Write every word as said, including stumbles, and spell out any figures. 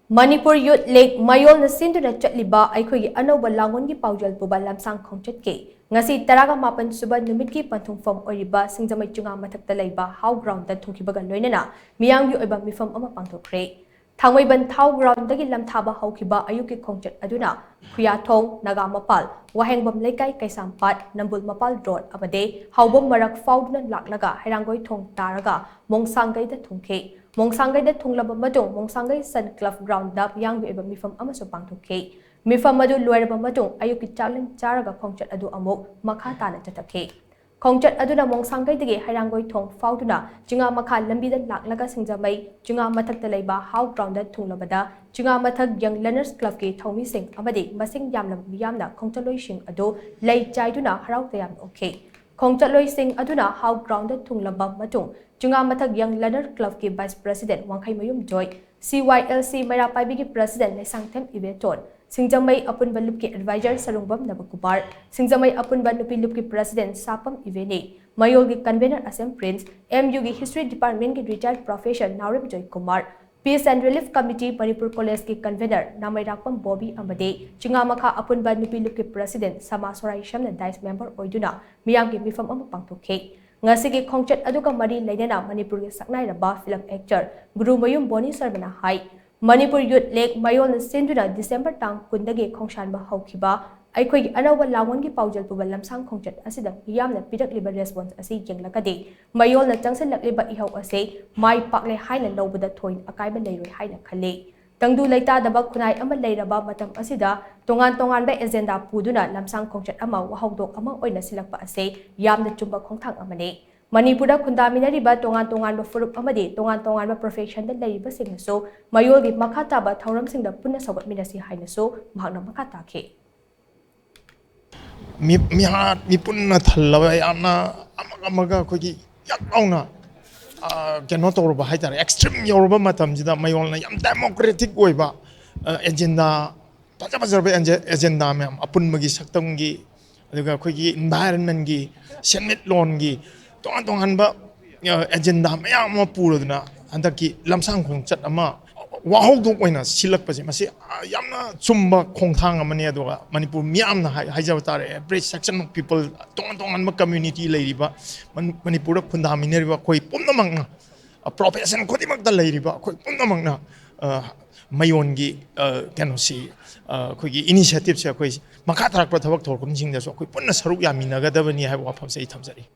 ꯃꯅꯤꯄꯨꯔ ꯌꯨꯠ league ꯃꯌꯣꯜꯅ ꯁꯤꯟꯗꯨꯅ ꯆꯠꯂꯤꯕ ꯑꯩꯈꯣꯏꯒꯤ ꯑꯅꯧꯕ ꯂꯥꯡꯑꯣꯟꯒꯤ ꯄꯥꯎꯖꯦꯜ ꯄꯨꯕ ꯂꯝꯁꯥꯡ ꯈꯣꯡꯆꯠꯀꯤ ꯉꯁꯤ ꯇꯔꯥꯒ ꯃꯥꯄꯟ ꯁꯨꯕ ꯅꯨꯃꯤꯠꯀꯤ ꯄꯟꯊꯨꯡꯐꯝ ꯑꯣꯏꯔꯤꯕ ꯁꯤꯡꯖꯃꯩ ꯆꯤꯉꯥ ꯃꯊꯛꯇ ꯂꯩꯕ ꯍꯥꯎ ꯒ꯭ꯔꯥꯎꯟꯗ ꯊꯨꯡꯈꯤꯕꯒ ꯂꯣꯏꯅꯅ ꯃꯤꯌꯥꯝꯒꯤ ꯑꯣꯏꯕ ꯃꯤꯐꯝ ꯑꯃ ꯄꯥꯡꯊꯣꯛꯈ꯭ꯔꯦ꯫ ꯊꯥꯡꯃꯩꯕꯟ ꯊꯥꯎ ꯒ꯭ꯔꯥꯎꯟꯗꯒꯤ ꯂꯝꯊꯥꯕ ꯍꯧꯈꯤꯕ ꯑꯌꯨꯛꯀꯤ ꯈꯣꯡꯆꯠ ꯑꯗꯨꯅ ꯈꯨꯌꯥꯊꯣꯡ, ꯅꯥꯒꯥ ꯃꯄꯥꯜ, ꯋꯥꯍꯦꯡꯕꯝ ꯂꯩꯀꯥꯏ, ꯀꯩꯁꯥꯝꯄꯥꯠ, ꯅꯝꯕꯨꯜ ꯃꯄꯥꯜ ꯔꯣꯗ ꯑꯃꯗꯤ ꯍꯥꯎꯕꯝ ꯃꯔꯛ ꯐꯥꯎꯗꯨꯅ ꯂꯥꯛꯂꯒ ꯍꯩꯔꯥꯡꯒꯣꯏ ꯊꯣꯡ ꯇꯥꯔꯒ ꯃꯣꯡꯁꯥꯡꯒꯩꯗ ꯊꯨꯡꯈꯤ꯫ ꯃꯣꯡꯁꯥꯡꯒꯩꯗ ꯊꯨꯡꯂꯕ ꯃꯇꯨꯡ ꯃꯣꯡꯁꯥꯡꯒꯩ ꯁꯟ ꯀ꯭ꯂꯕ ꯒ꯭ꯔꯥꯎꯟꯗ ꯃꯤꯌꯥꯝꯒꯤ ꯑꯣꯏꯕ ꯃꯤꯐꯝ ꯑꯃꯁꯨ ꯄꯥꯡꯊꯣꯛꯈꯤ꯫ ꯃꯤꯐꯝ ꯑꯗꯨ ꯂꯣꯏꯔꯕ ꯃꯇꯨꯡ ꯑꯌꯨꯛꯀꯤ ꯆꯥꯛꯂꯦꯟ ꯆꯥꯔꯒ ꯈꯣꯡꯆꯠ ꯑꯗꯨ ꯑꯃꯨꯛ ꯃꯈꯥ ꯇꯥꯅ ꯆꯠꯊꯈꯤ꯫ ꯈꯣꯡꯆꯠ ꯑꯗꯨꯅ ꯃꯣꯡꯁꯥꯡꯒꯩꯗꯒꯤ ꯍꯩꯔꯥꯡꯒꯣꯏ ꯊꯣꯡ ꯐꯥꯎꯗꯨꯅ ꯆꯤꯉꯥ ꯃꯈꯥ ꯂꯝꯕꯤꯗ ꯂꯥꯛꯂꯒ ꯁꯤꯡꯖꯃꯩ ꯆꯤꯉꯥ ꯃꯊꯛꯇ ꯂꯩꯕ ꯍꯥꯎ ꯒ꯭ꯔꯥꯎꯟꯗ ꯊꯨꯡꯂꯕꯗ ꯆꯤꯉꯥ ꯃꯊꯛ ꯌꯪ ꯂꯔꯅꯔꯁ ꯀ꯭ꯂꯕꯀꯤ ꯊꯧꯃꯤꯁꯤꯡ ꯑꯃꯗꯤ ꯃꯁꯤꯡ ꯌꯥꯝꯂꯕ ꯃꯤꯌꯥꯝꯅ ꯈꯣꯡꯆꯠꯂꯣꯏꯁꯤꯡ ꯑꯗꯨ ꯂꯩ ꯆꯥꯏꯗꯨꯅ ꯍꯔꯥꯎ ꯇꯌꯥꯝꯅ ꯑꯣꯛꯈꯤ꯫ ꯈꯣꯡꯆꯠꯂꯣꯏꯁꯤꯡ ꯑꯗꯨꯅ ꯍꯥꯎ ꯒ꯭ꯔꯥꯎꯟꯗ ꯊꯨꯡꯂꯕ ꯃꯇꯨꯡ ꯆꯤꯉꯥ ꯃꯊꯛ ꯌꯪ ꯂꯔꯅꯔ ꯀ꯭ꯂꯕꯀꯤ vice president Wangkheimayum Joy, C Y L C Meira ꯄꯥꯏꯕꯤꯒꯤ ꯄ꯭ꯔꯦꯁꯤꯗꯦꯟꯠ ꯂꯩꯁꯥꯡꯊꯦꯝ ꯏꯕꯦꯇꯣꯟ, ꯁꯤꯡꯖꯃꯩ ꯑꯄꯨꯟꯕ ꯂꯨꯞꯀꯤ ꯑꯦꯗꯚꯥꯏꯖꯔ ꯁꯔꯨꯡꯕꯝ ꯅꯕꯀꯨꯃꯥꯔ, ꯁꯤꯡꯖꯃꯩ ꯑꯄꯨꯟꯕ ꯅꯨꯄꯤ ꯂꯨꯞꯀꯤ ꯄ꯭ꯔꯦꯁꯤꯗꯦꯟꯠ ꯁꯥꯄꯝ ꯏꯕꯦꯅꯤ, ꯃꯌꯣꯜꯒꯤ convener Asem Prince, M U ꯒꯤ ꯍꯤꯁꯇ꯭ꯔꯤ ꯗꯤꯄꯥꯔꯠꯃꯦꯟꯠꯀꯤ retired professor Naorem Joykumar, Peace and Relief Committee Manipur ꯀꯣꯂꯦꯖꯀꯤ ꯀꯟꯚꯦꯅꯔ ꯅꯥꯃꯩꯔꯥꯛꯄꯝ ꯕꯣꯕꯤ ꯑꯃꯗꯤ ꯆꯤꯉꯥ ꯃꯈꯥ ꯑꯄꯨꯟꯕ ꯅꯨꯄꯤ ꯂꯨꯞꯀꯤ ꯄ꯭ꯔꯦꯁꯤꯗꯦꯟꯠ ꯁꯃꯥ ꯁꯣꯔꯥꯏꯁꯝꯅ ꯗꯥꯏꯁ ꯃꯦꯝꯕꯔ ꯑꯣꯏꯗꯨꯅ ꯃꯤꯌꯥꯝꯒꯤ ꯃꯤꯐꯝ ꯑꯃ ꯄꯥꯡꯊꯣꯛꯈꯤ꯫ ꯉꯁꯤꯒꯤ ꯈꯣꯡꯆꯠ ꯑꯗꯨꯒ ꯃꯔꯤ ꯂꯩꯅꯅ ꯃꯅꯤꯄꯨꯔꯒꯤ ꯁꯛꯅꯥꯏꯔꯕ ꯐꯤꯂꯝ ꯑꯦꯛꯇꯔ ꯒꯨꯔꯨꯃꯌꯨꯝ ꯕꯣꯅꯤ ꯁꯔꯃꯅ ꯍꯥꯏ, ꯃꯅꯤꯄꯨꯔ ꯌꯨꯠ ꯂꯤꯒ ꯃꯌꯣꯜꯅ ꯁꯤꯟꯗꯨꯅ ꯗꯤꯁꯦꯝꯕꯔ ꯇꯥꯡ ꯀꯨꯟꯗꯒꯤ ꯈꯣꯡꯁꯥꯟꯕ ꯍꯧꯈꯤꯕ ꯑꯩꯈꯣꯏꯒꯤ ꯑꯅꯧꯕ ꯂꯥꯡꯑꯣꯟꯒꯤ ꯄꯥꯎꯖꯦꯜ ꯄꯨꯕ ꯂꯝꯁꯥꯡ ꯈꯣꯡꯆꯠ ꯑꯁꯤꯗ ꯃꯤꯌꯥꯝꯅ ꯄꯤꯔꯛꯂꯤꯕ ꯔꯦꯁꯄꯣꯟꯁ ꯑꯁꯤ ꯌꯦꯡꯂꯒꯗꯤ ꯃꯌꯣꯜꯅ ꯆꯪꯁꯤꯜꯂꯛꯂꯤꯕ ꯏꯍꯧ ꯑꯁꯤ ꯃꯥꯏ ꯄꯥꯛꯂꯦ ꯍꯥꯏꯅ ꯂꯧꯕꯗ ꯊꯣꯏꯅ ꯑꯀꯥꯏꯕ ꯂꯩꯔꯣꯏ ꯍꯥꯏꯅ ꯈꯜꯂꯤ꯫ ꯇꯪꯗꯨ ꯂꯩꯇꯥꯗꯕ ꯈꯨꯟꯅꯥꯏ ꯑꯃ ꯂꯩꯔꯕ ꯃꯇꯝ ꯑꯁꯤꯗ ꯇꯣꯉꯥꯟ ꯇꯣꯉꯥꯟꯕ ꯑꯦꯖꯦꯟꯗꯥ ꯄꯨꯗꯨꯅ ꯂꯝꯁꯥꯡ ꯈꯣꯡꯆꯠ ꯑꯃ ꯋꯥꯍꯧꯗꯣꯛ ꯑꯃ ꯑꯣꯏꯅ ꯁꯤꯜꯂꯛꯄ ꯑꯁꯤ ꯌꯥꯝꯅ ꯆꯨꯝꯕ ꯈꯣꯡꯊꯥꯡ ꯑꯃꯅꯤ꯫ ꯃꯅꯤꯄꯨꯔꯗ ꯈꯨꯟꯗꯥꯃꯤꯟꯅꯔꯤꯕ ꯇꯣꯉꯥꯟ ꯇꯣꯉꯥꯟꯕ ꯐꯨꯔꯨꯞ ꯑꯃꯗꯤ ꯇꯣꯉꯥꯟ ꯇꯣꯉꯥꯟꯕ ꯄ꯭ꯔꯣꯐꯦꯁꯟꯗ ꯂꯩꯔꯤꯕꯁꯤꯡꯅꯁꯨ ꯃꯌꯣꯜꯒꯤ ꯃꯈꯥ ꯇꯥꯕ ꯊꯧꯔꯝꯁꯤꯡꯗ ꯄꯨꯟꯅ ꯁꯧꯒꯠꯃꯤꯟꯅꯁꯤ ꯍꯥꯏꯅꯁꯨ ꯃꯍꯥꯛꯅ ꯃꯈꯥ ꯇꯥꯈꯤ꯫ ꯃꯤ ꯃꯤꯍꯥꯠ ꯃꯤꯄꯨꯟꯅ ꯊꯜꯂꯕ ꯌꯥꯝꯅ ꯑꯃꯒ ꯑꯃꯒ ꯑꯩꯈꯣꯏꯒꯤ ꯌꯥꯛ ꯂꯥꯎꯅ ꯀꯩꯅꯣ ꯇꯧꯔꯕ ꯍꯥꯏꯇꯥꯔꯦ, ꯑꯦꯛꯁꯇ꯭ꯔꯤꯝ ꯌꯧꯔꯕ ꯃꯇꯝꯁꯤꯗ ꯃꯌꯣꯜꯅ ꯌꯥꯝ ꯗꯦꯃꯣꯀ꯭ꯔꯦꯇꯤꯛ ꯑꯣꯏꯕ ꯑꯦꯖꯦꯟꯗꯥ, ꯐꯖ ꯐꯖꯔꯕ ꯑꯦꯖꯦꯟꯗꯥ ꯃꯌꯥꯝ, ꯑꯄꯨꯟꯕꯒꯤ ꯁꯛꯇꯝꯒꯤ, ꯑꯗꯨꯒ ꯑꯩꯈꯣꯏꯒꯤ ꯏꯟꯚꯥꯏꯔꯟꯃꯦꯟꯒꯤ, ꯁꯦꯟꯃꯤꯠꯂꯣꯟꯒꯤ, ꯇꯣꯉꯥꯟ ꯇꯣꯉꯥꯟꯕ ꯑꯦꯖꯦꯟꯗꯥ ꯃꯌꯥꯝ ꯑꯃ ꯄꯨꯔꯗꯨꯅ ꯍꯟꯗꯛꯀꯤ ꯂꯝꯁꯥꯡ ꯈꯣꯡꯆꯠ ꯑꯃ ꯋꯥꯍꯧꯗꯣꯛ ꯑꯣꯏꯅ ꯁꯤꯜꯂꯛꯄꯁꯦ, ꯃꯁꯤ ꯌꯥꯝꯅ ꯆꯨꯝꯕ ꯈꯣꯡꯊꯥꯡ ꯑꯃꯅꯤ꯫ ꯑꯗꯨꯒ ꯃꯅꯤꯄꯨꯔ ꯃꯤꯌꯥꯝꯅ ꯍꯥꯏ-, ꯍꯥꯏꯖꯕ ꯇꯥꯔꯦ, every section of people, ꯇꯣꯉꯥꯟ ꯇꯣꯉꯥꯟꯕ community ꯂꯩꯔꯤꯕ, ꯃꯅꯤ-, ꯃꯅꯤꯄꯨꯔꯗ ꯈꯨꯟꯗꯥꯃꯤꯟꯅꯔꯤꯕ ꯑꯩꯈꯣꯏ ꯄꯨꯝꯅꯃꯛꯅ, profession ꯈꯨꯗꯤꯡꯃꯛꯇ ꯂꯩꯔꯤꯕ ꯑꯩꯈꯣꯏ ꯄꯨꯝꯅꯃꯛꯅ, ꯑ, ꯃꯌꯣꯟꯒꯤ, ꯑ, ꯀꯩꯅꯣꯁꯤ, ꯑ, ꯑꯩꯈꯣꯏꯒꯤ initiativeꯁꯦ ꯑꯩꯈꯣꯏ ꯃꯈꯥ ꯇꯥꯔꯛꯄ ꯊꯕꯛ ꯊꯧꯔꯝꯁꯤꯡꯗꯁꯨ ꯑꯩꯈꯣꯏ ꯄꯨꯟꯅ ꯁꯔꯨꯛ ꯌꯥꯃꯤꯟꯅꯒꯗꯕꯅꯤ ꯍꯥꯏꯕ ꯋꯥꯐꯝꯁꯦ ꯑꯩ ꯊꯝꯖꯔꯤ꯫